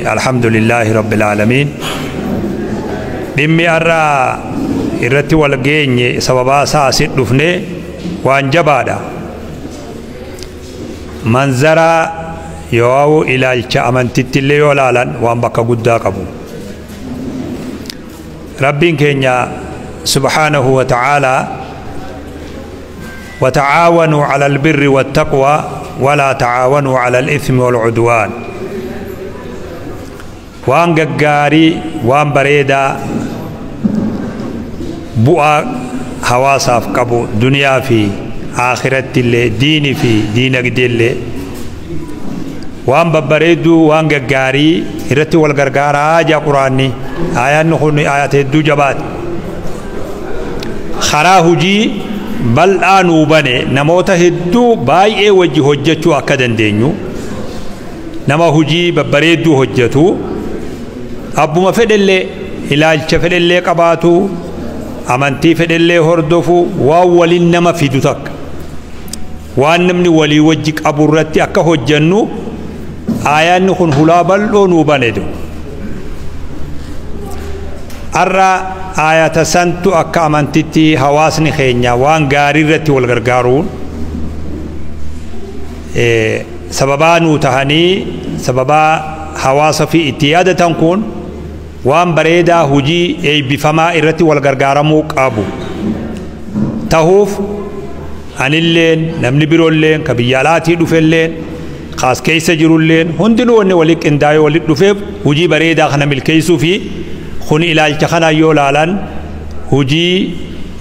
الحمد لله رب العالمين. Dhimmi har'a irratti wal geenye sababaa isaa asit dhufne waan jabaadha. Manzara yoo ilaalcha amantitti illee yoo ilaalan waan bakka guddaa qabu. Rabbiin keenya subhaanahu wa ta'aalaa وتعاونوا على البر والتقوى ولا تعاونوا على الإثم والعدوان. Waan gaggaarii, waan bareedaa bu'aa hawaasaaf qabu duniyaa fi akhiratti illee, diinii fi diinagdee illee, waan babbareedduu, waan gaggaarii irratti wal gargaaraa jaa quraanni. Aayaanni kun aayata hedduu jabaati. Karaa hujii bal'aa nuu bane, namoota hedduu baay'ee wajji hojjechuu akka dandeenyu. Nama hujii babbareedduu hojjetu, abbuma fedhellee, ilaalcha fedhellee qabaatu, amantii fedhellee hordofu, waan waliin nama fidu takka, waan namni walii wajji qabu irratti akka hojjennu aayaanni kun hulaa bal'oo nuu banedu. Har'a aayata santu akka amantitti hawaasni keenya waan gaarii irratti wal gargaaruun sababaa nuu tahanii, sababaa hawaasa fi itti yaadatan kun waan bareedaa hujii eebbifamaa irratti wal gargaaramuu qabu tahuuf, anilleen, namni biroolleen, ka biyya alaatii dhufelleen, kaas keessa jirulleen, hundinuu wanni walii qindaa'ee walitti dhufeef hujii bareedaa kana milkeessuu fi kun ilaalcha kana yoo laalan hujii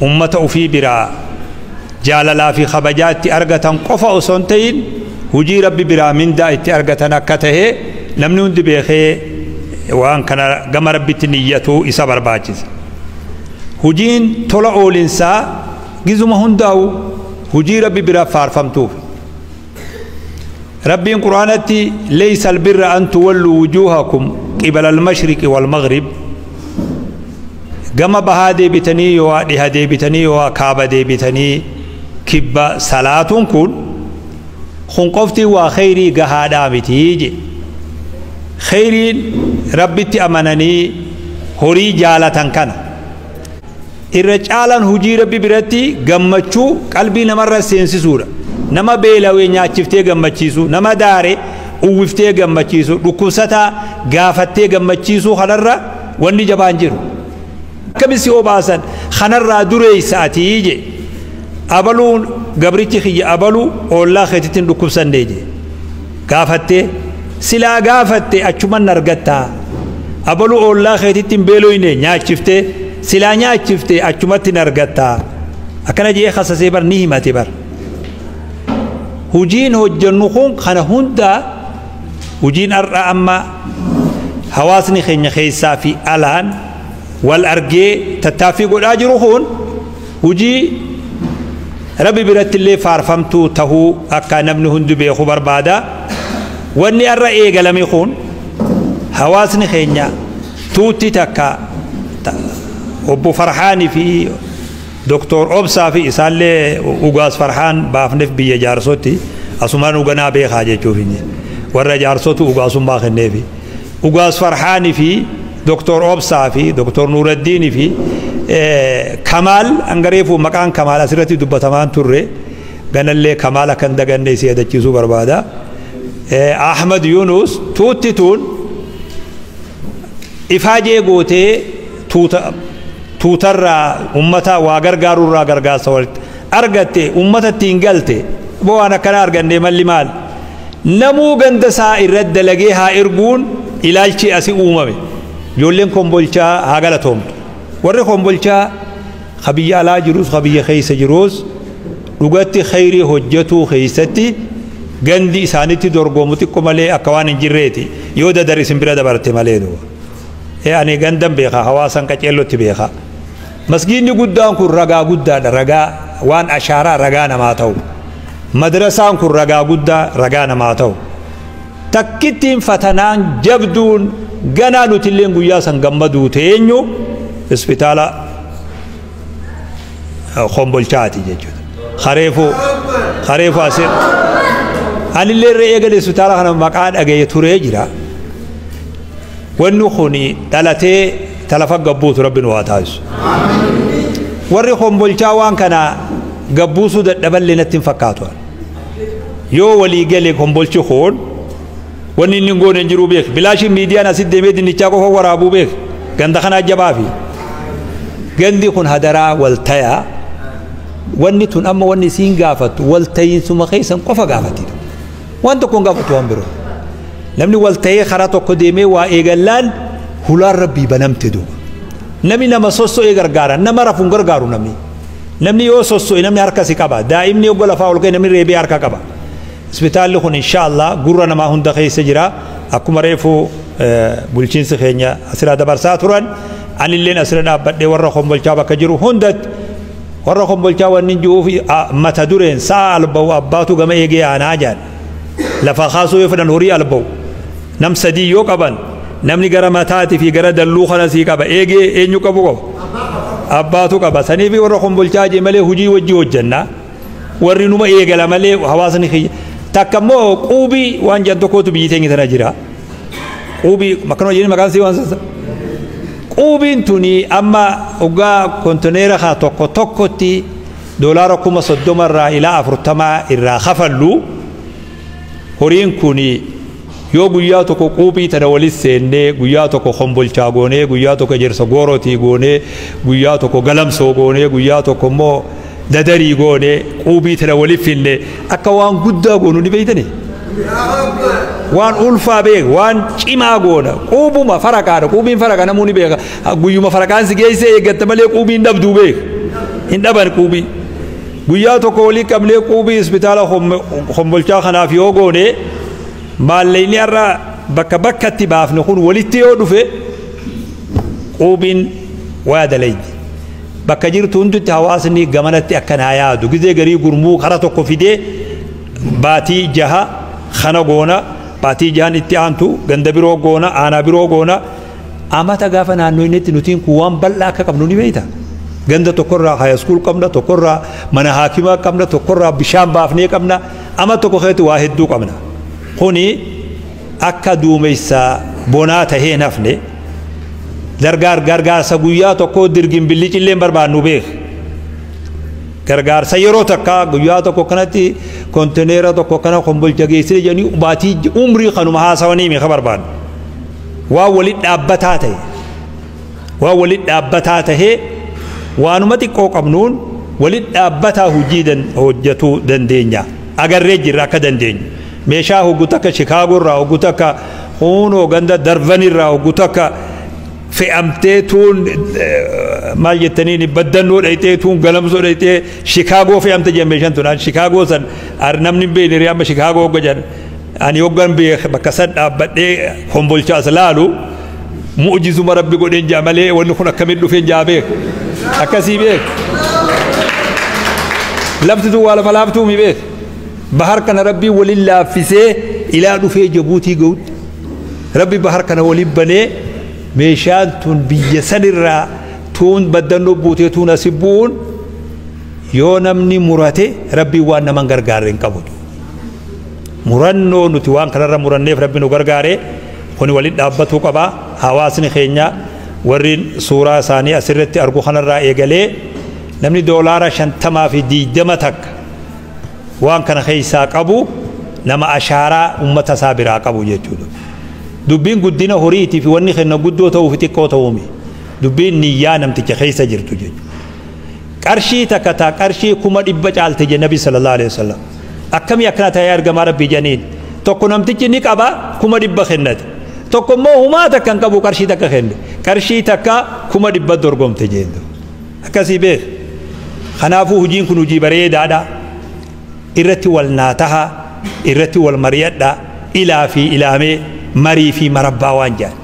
ummata ofii biraa jaalalaa fi kabajaa itti argatan qofa osoo hin ta'in hujii rabbi biraa mindaa itti argatan akka tahe namni hundi beekee waan kana gama rabbitti niyyatu isa barbaachisa. Hujiin tola oolinsaa gizuma hundaa'u hujii rabbi biraa faarfamtuuf. Rabbiin quraanatti ليس البر أن تولوا وجوهكم قبل المشرق والمغرب, gama bahaa deebitanii yoo dhiha deebitanii yoo kaaba deebitanii kibba salaatuun kun qofti waa kheyrii gahaadhaa mitii je. Kheyriin rabbitti amananii horii jaalatan kana irra caalan hujii rabbi biratti gammachuu qalbii namarra seensisuudha. Nama beelawee nyaachiftee gammachiisu, nama daare uwwiftee gammachiisu, dhukkubsataa gaafattee gammachiisuu kanarra wanni jabaan jiru. Akkami si obaasan kanarraa dureeysa atii je. Abaluun gabrichi kiyya abaluu oollaa keetittiin dhukkubsannee je, gaafattee silaa gaafatte achuman argattaa. Abaluu oollaa keetittiin beeloyne nyaachiftee silaa nyaachifte achumatti argattaa. Akkana jee kasasee bar ni himate bar. Hujiin hojjennu kun kana hundaa, hujiin har'a amma hawaasni keenya keessaa fi alaan wal argee tattaaffii godhaa jiru kun hujii rabbi biratti illee faarfamtuu tahuu akka namni hundi beeku barbaada. Wanni har'a eegalame kun hawaasni keenya tuutti takka obbo Farhaanii fi Doktor Obsaa fi isaallee ugaas Farhaan baafneef biyya jaarsotti asumaan uganaa beekaa jechuuf warra jaarsotu ugaasummaa kenneefi. Ugaas Farhaanii fi Doktor Obsaa fi Doktor Nuuraddiinii fi Kamaal angareefu maqaan Kamaal asirratti dubbatamaan turre ganallee Kamaal akkan daganne si yaadachiisuu barbaada. Ahmad Yunus tuutti tuun ifaajee gootee tuuta tuutarraa ummata waa gargaarurraa gargaarsa walitti argatte, ummata ittiin galte waan akkana arganne malli maal namuu ganda isaa irratti dalagee haa erguun ilaalchi asii uumame. Ijoolleen Kombolchaa haa galatoomtu. Warri Kombolchaa ka biyya alaa jirus ka biyya keessa jirus dhugatti khayrii hojjetuu keessatti gandi isaanitti dorgomu xiqqo malee akka waan hin jirreeti yoo dadar isin bira dabarte malee duuba. Ani gandan beeka, hawaasan qaceellotti beeka. Masgiidni guddaan kun ragaa guddaadha, ragaa waan ashaaraa ragaa namaa ta'u. Madrasaan kun ragaa guddaa ragaa namaa ta'u. Takkittiin fatanaan jabduun ganaa nutilleen guyyaa san gammaduu teenyu isbitaala Kombolchaati jechuudha. Kareefu asir anillee irra eegale isbitaala kana maqaa dhagaye turee jira. Wanni kun dhalatee talafa gabbuutu rabbi nu haa taasisu. Warri kombolchaa waan kana gabbuusuu dadhaballee natti hin fakkaatu. Yoo walii gale kombolchi kun wanni inni hin goone hin jiru beek. Bilaashin miidiyaan asitti deemee dinnichaa qofa waraabuu beek. Ganda kana jabaafi. Gandi kun hadaraa wal tayaa. Wanni tun amma wanni isiin gaafattu wal ta'iinsuma keessan qofa gaafatti. Waan tokko hin gaafattu waan biroo. Namni wal ta'ee karaa tokko deemee waa eegallaan hulaan rabbii banamte duuba. Namni nama sosso'ee gargaara nama rafuun gargaaru namni. Namni yoo sosso'e namni harka si qaba. Daa'imni yoo lafaa ol ka'e namni reebee harka qaba. Isbitaalli kun inshaallah gurra namaa hunda keessa jira. Akkuma reefu bulchiinsi keenya asirraa dabarsaa turan anilleen asirra dhaabbadhee warra kombolchaa bakka jiru hundatti warra kombolchaa wanni jiruuf mata dureen sa'a alba'u abbaatu gama eegee aanaa jedhan. Lafa kaasuu yoo fedhan horii alba'u. Nam sadii yoo qaban namni gara mataatii fi gara dalluu kana sii qaba eegee eenyu qabu qaba abbaatu qaba. Saniif warra kombolchaa jee malee hojii wajji hojjenna. Warri numa eegala malee hawaasni kiyya. Takka immoo quubii waan jedhan tokkotu biyyi teenya tana jira. Quubii makkanuma jedhanii maqaan sii waan sassa. Quubiin tuni amma dhugaa kontineera haa tokko tokkotti $30,000 irraa ilaa 40 irraa kafallu. Horiin kuni yoo guyyaa tokko quubii tana walis seennee guyyaa tokko kombolchaa goonee guyyaa tokko ejersa goorotii goonee guyyaa tokko galamsoo goonee guyyaa tokko immoo dadarii goonee quubii tana walif finne akka waan guddaa goonu ni beeytani. Waan ulfaa beek waan cimaa goona quubuma faraqaadha. Quubiin faraqa namuu ni beeka. Guyyuma faraqaan si geessee eeggatta malee quubiin dhabduu beek. Hin dhaban quubii. Guyyaa tokko walii qabnee quubii isbitaala kombolchaa kanaaf yoo goone maallaqni har'a bakka bakkatti baafne kun walitti yoo dhufe quubiin waa dalaydi. Bakka jirtu hundutti hawaasni gamanatti akkanaa yaadu. Gizee garii gurmuu kara tokko fidee baatii jaha kana goona baatii jahan itti aantu ganda biroo goona aanaa biroo goona. Amata gaafa naannoo inni nutiin kun waan bal'aa akka qabnu ni beekta. Ganda tokkorraa haayaskuul qabna, tokkorraa mana haakimaa qabna, tokkorraa bishaan baafnee qabna, ama tokko keessatti waa hedduu qabna. Kuni akka duumessa bonaa tahee nafne gargaarsa guyyaa tokko dirgin billicillee barbaannu beek. Gargaarsa yeroo takka guyyaa tokko kanatti kontineera tokko kana kombolcha geessine jedhanii baatii umrii kanuma haasawanii meeqa barbaannu. Waan walitti dhaabbataa ta'e waan walitti dhaabbataa tahee waanuma xiqqoo qabnuun walitti dhaabbataa hojii hojjetuu dandeenya. Agarree jirra akka dandeenyu. Meeshaa hoggu takka Shikaagoo irraa hoggu takka Huunoo ganda Darvan irraa hoggu takka fe'amtee tuun maal jettaniin baddannoo dhayxee tuun galamsoo dhayxee Shikaagoo fe'amte jedhan meeshaan tun. Shikaagoo san namni hin beekne amma Shikaagoo hogga jedhan. Ani hoggan beek bakka san dhaabbadhee kombolcha as laalu mu'jizuma rabbi godheen jaa malee wanni kun akkamiin dhufeen jaa beek. Akkasii beek. Lafti tun waa lafa laaftuu mi beek. Bahar kana rabbi waliin laaffisee ilaa dhufee Jabuutii ga'utti. Rabbi bahar kana waliin banee meeshaan tun biyya sanirraa tuun baddannoo buutee tuun asi bu'uun yoo namni murate rabbi waan naman gargaarre hin qabu. Murannoo nuti waan kanarra muranneef rabbi nu gargaare kuni waliin dhaabbatuu qaba. Hawaasni keenya warri suuraa isaanii asirratti argu kanarraa eegalee namni $50 fi 20 takka waan kana keessaa qabu nama ashaaraa uummata isaa biraa qabu jechuudha. Dubbiin guddina horiitii fi wanni kenna guddoo ta'uu fi xiqqoo ta'uumi. Dubbiin niyyaa namticha keessa jirtu jechuudha. Qarshii takka taa qarshii 100,000 caalte jedhe Nabi sallallahu alaihi wasallam. Akkamii akkana ta'ee argamaa rabbi jedhaniin. Tokko namtichi ni qaba 100,000 kennate. Tokko immoo humaa takka hin qabu qarshii takka kenne. Qarshii takka 100,000 dorgomte jedhu. Akkasii beek. Kanaafuu hojiin kun hojii bareedaadha. Irratti wal naataha, irratti wal mari'adha, ilaa fi ilaamee marii fi marabbaa waan jedhan.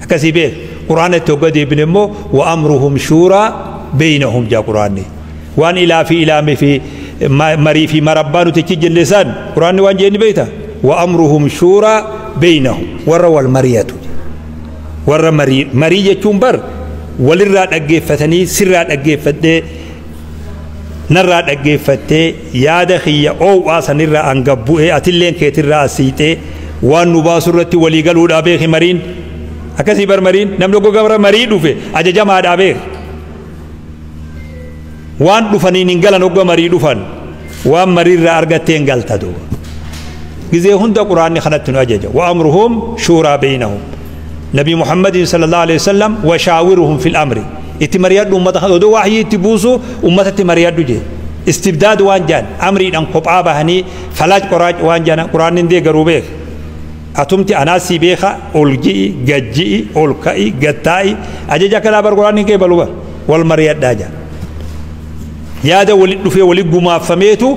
Akkasii beek. Quraana itti hogga deebine immoo wa amruhum shuuraa beeynahum jaa quraanni. Waan ilaa fi ilaamee fi marii fi marabbaa nuti achi jenne san quraanni waan jeenni beeyta. Wa amruhum shuuraa beeynahum warra wal mari'atu. Warra marii jechuun bar walirraa dhaggeeffatanii sirraa dhaggeeffadhee narraa dhaggeeffattee yaada kiyya oowwaa sanirraa hanga bu'ee atilleen keetirraa asiixee waan nu baasu irratti walii galuudhaa beeki mariin. Akkasii bar mariin namni tokko gabra marii dhufe ajajamaadhaa beeka. Waan dhufaniin hin galan hogga marii dhufan waan mariirraa argattee hin galta duuba. Gizee hunda quraanni kanatti nu ajaja. Wa amruhum shuuraa beeynahum. Nabi Muhammadin sallallahu alaihi wasallam wa shaawiruhum fil amri. Itti mari'adhu ummata kana odoo wahyii itti buusu ummatatti mari'adhu jee. Istibdaad waan jaan amriidhaan kophaa bahanii falaaj qoraaj waan jaan quraanni hin deeggaruu beeka. Atumti anaa sii beeka ol ji'i gad ji'i ol ka'i gad taa'i ajaja akkanaa bar quraanni hin qeebalu bar wal mari'adhaa jaan. Yaada walit dhufee walit gumaaffameetu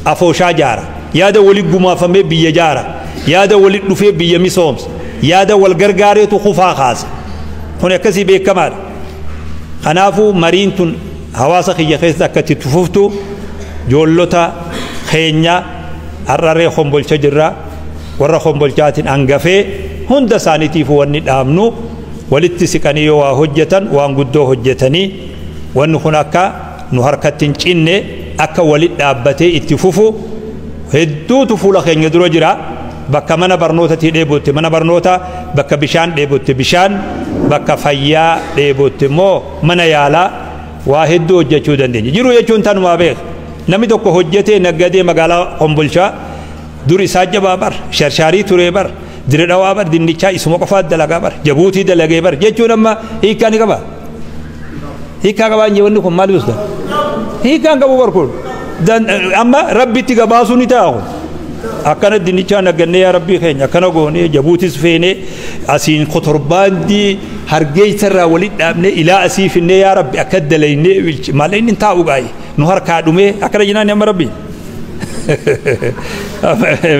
afooshaa jaara. Yaada walit gumaaffamee biyya jaara. Yaada walit dhufee biyya misoomsa. Yaada wal gargaareetu kufaa kaasa. Kun akkasii beekamaadha. Kanaafuu mariin tun hawaasa kiyya keessa akka itti fuftu ijoollota keenya har'arree hombolcha jirra warra hombolchaatiin hangafee hunda isaaniitiif wanni dhaabnu walitti siqanii yoo waa hojjetan waan guddoo hojjetanii wanni kun akka nu harkatti hin cinne akka walit dhaabbatee itti fufu hedduutu fuula keenya dura jira. Bakka mana barnootatti dheebotte mana barnoota, bakka bishaan dheebotte bishaan, bakka fayyaa dheebotte immoo mana yaalaa waa hedduu hojjechuu dandeenya. Jiru jechuun tanumaa beeka. Namni tokko hojjetee naggadee magaalaa Kombolchaa dur isaa jabaa bar, sharshaarii turee bar, dire dhawaa bar, dinnichaa isuma qofaa dalagaa bar, jabuutii dalagee bar jechuun amma hiikkaa ni qaba. Hiikkaa qabaa hin wanni kun maal ibsa? Hiikkaan qabu bar kun. Amma rabbitti gabaasuu ni ta'a kun. Akkana dinnichaa naggannee yaa rabbii keenya akkana goonee jabuutis feenee asiin kotorbaandii hargeessarraa walitti dhaabnee ilaa asii finnee yaa rabbi akka dalaynee maal inni taa'u gaa'e nu harkaa dhumee akkana jennaan amma rabbi.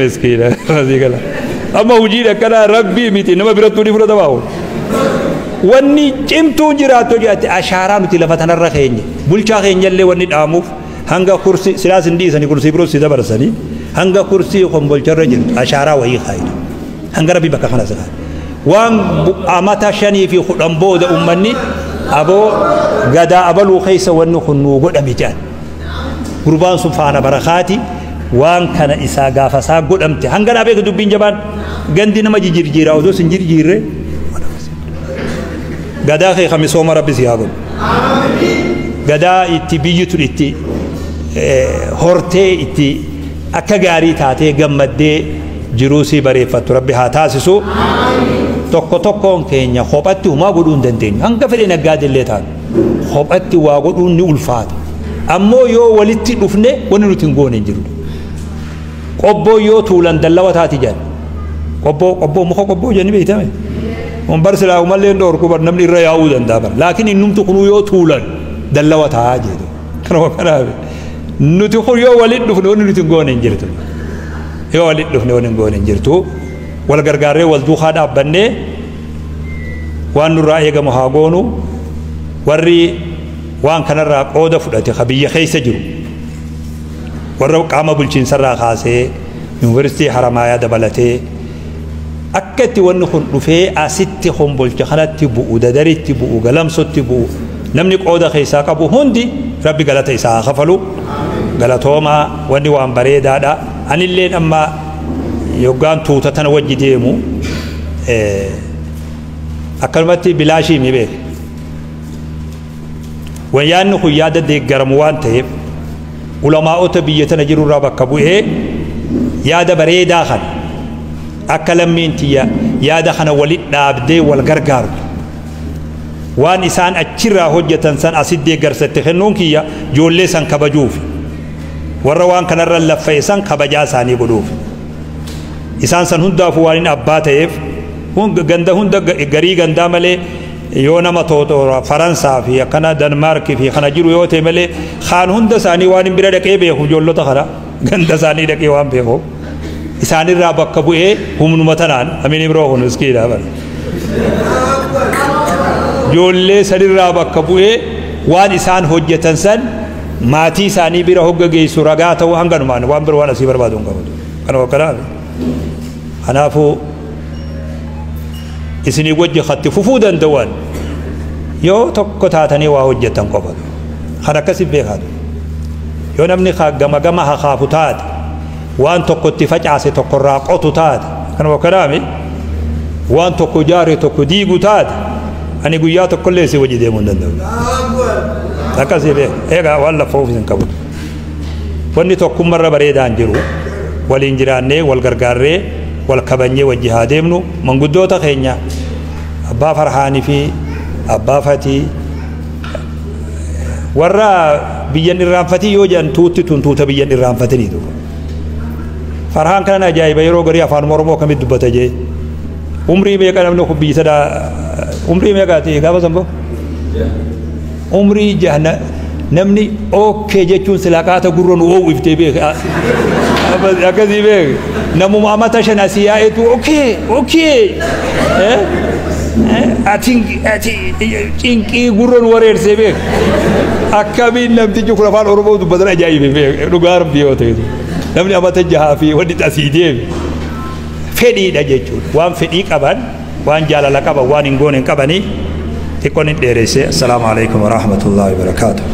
Miskiina amma hojiin akkanaa rabbii miti nama birattuu ni fudhatama. Wanni cimtuun jiraattu jiraate ashaaraa nuti lafa tanarra keenya bulchaa keenyallee wanni dhaamuuf hanga kursi silaas hin dhiisanii kursii biroo si dabarsanii hanga kursii kombolcharra jirtu ashaaraa wayii kaayitu hanga rabbi bakka kana si kaaye waan amata 5 fi 10 booda ummanni aboo gadaa abaluu keessa wanni kun nuu godhame jedhan gurbaan sun faana barakaati waan kana isaa gaafa isaa godhamte hanga dhaabee dubbiin jabaan gandi nama jijjiirjiira odoo sin jirjiirre gadaa kee kamisooma rabbi si haa godhu gadaa itti biyyi tun itti hortee itti akka gaarii taatee gammaddee jiruu sii bareeffattu rabbi haa taasisu. Tokko tokkoon keenya kophatti humaa godhuu hin dandeenyu hanga fedhe naggaadillee taatu kophatti waa godhuun ni ulfaata. Ammoo yoo walitti dhufne wanni nuti hin goone hin jiru. Qobboo yoo tuulan dallawa taati jedhan qobboo qobboo muka qobboo jedhanii beektame. Kun bar silaa umallee hin dhoorku bar namni irra yaa'uu danda'a bar laakiin innumtu kunuu yoo tuulan dallawa taa'aa jedhu. Kanuma kanaaf nuti kun yoo walitti dhufne wanni nuti hin goone hin jirtu. Yoo walitti dhufne wanni hin goone hin jirtu. Wal gargaarree wal duukaa dhaabbannee waan nurraa eegamu haa goonu. Warri waan kanarraa qooda fudhate ka biyya keessa jiru warra qaama bulchiinsarraa kaasee yuunivarsiitii Haramaayaa dabalatee akka itti wanni kun dhufee asitti hombolcha kanatti bu'u dadaritti bu'u galamsotti bu'u namni qooda keessaa qabu hundi rabbi galata isaa haa kafalu. Galatoomaa wanni waan bareedaadha. Anilleen amma yoggaan tuuta tana wajji deemu akkanumatti bilaashii mi beeka. Wayyaanni kun yaada deeggaramu waan ta'eef ulamaa'ota biyya tana jirurraa bakka bu'ee yaada bareedaa kana akka lammiin tiyya yaada kana walit dhaabdee wal gargaartu waan isaan achirraa hojjetan san asit deeggarsatti kennuun kiyya ijoollee san kabajuuf warra waan kanarra laffa'e san kabajaa isaanii godhuuf isaan san hundaafuu waan inni abbaa ta'eef ganda hunda garii gandaa malee yoo nama toora Faransaa fi akkana Danmarkii fi kana jiru yoo ta'e malee kaan hunda isaanii waan hin bira dhaqee beeku ijoollota kana ganda isaanii dhaqee waan beeku isaanirraa bakka bu'ee humnuma tanaan amiin biroo kun miskiidha bara ijoollee sanirraa bakka bu'ee waan isaan hojjetan san maatii isaanii bira hogga geessu ragaa ta'uu hanganumaan waan bira waan asii barbaadu hin qabatu kanuma kanaaf kanaafuu isinii wajji katti fufuu danda'an yoo tokko taatanii waa hojjetan qofatu kan akkasi beekaatu yoo namni gama gama hakaafu taate waan tokkotti facaase tokkorraa qotu taate kanuma kanaami Waan tokko jaare tokko diigu taate, ani guyyaa tokkollee si wajji deemuu hin danda'u. Akkasii beek. Egaa waan lafa ofiis hin qabu. Wanni tokkummarra bareedaan jiru waliin jiraannee, wal gargaarree, wal kabanyee wajji haa deemnu. Manguddoota keenya abbaa Farhaanii fi abbaa Fatii, warra biyyan irraanfatii yoo jedhan, tuutti tun tuuta biyyan irraanfatanii duuba. Farhaan kanan ajaa'iba, yeroo garii afaan Oromoo akkamitti dubbata jee. Umrii meeqa namni kun biyya sadaa, umrii meeqaati gaafa sanboo? Umrii jahna namni okay jechuun silaa qaata gurra nu oowwiftee beek. Akkasii beek. Namuma amata 5 asii yaa'etu okay. Ati ati cinqii gurra nu wareersee beek. Akkamiin namtichi kun afaan Oromoo dubbatan ajaa'ibe beek, dhugaa Rabbii yoo ta'e. Namni amata 6 fi wanni asii deeme. Fedhiidha jechuudha. Waan fedhii qaban, waan jaalala qaban, waan hin goone hin qabanii. Xiqqoon hin dheeresse. Assalaamu alaikum warahmatullahi wabarakaatuh.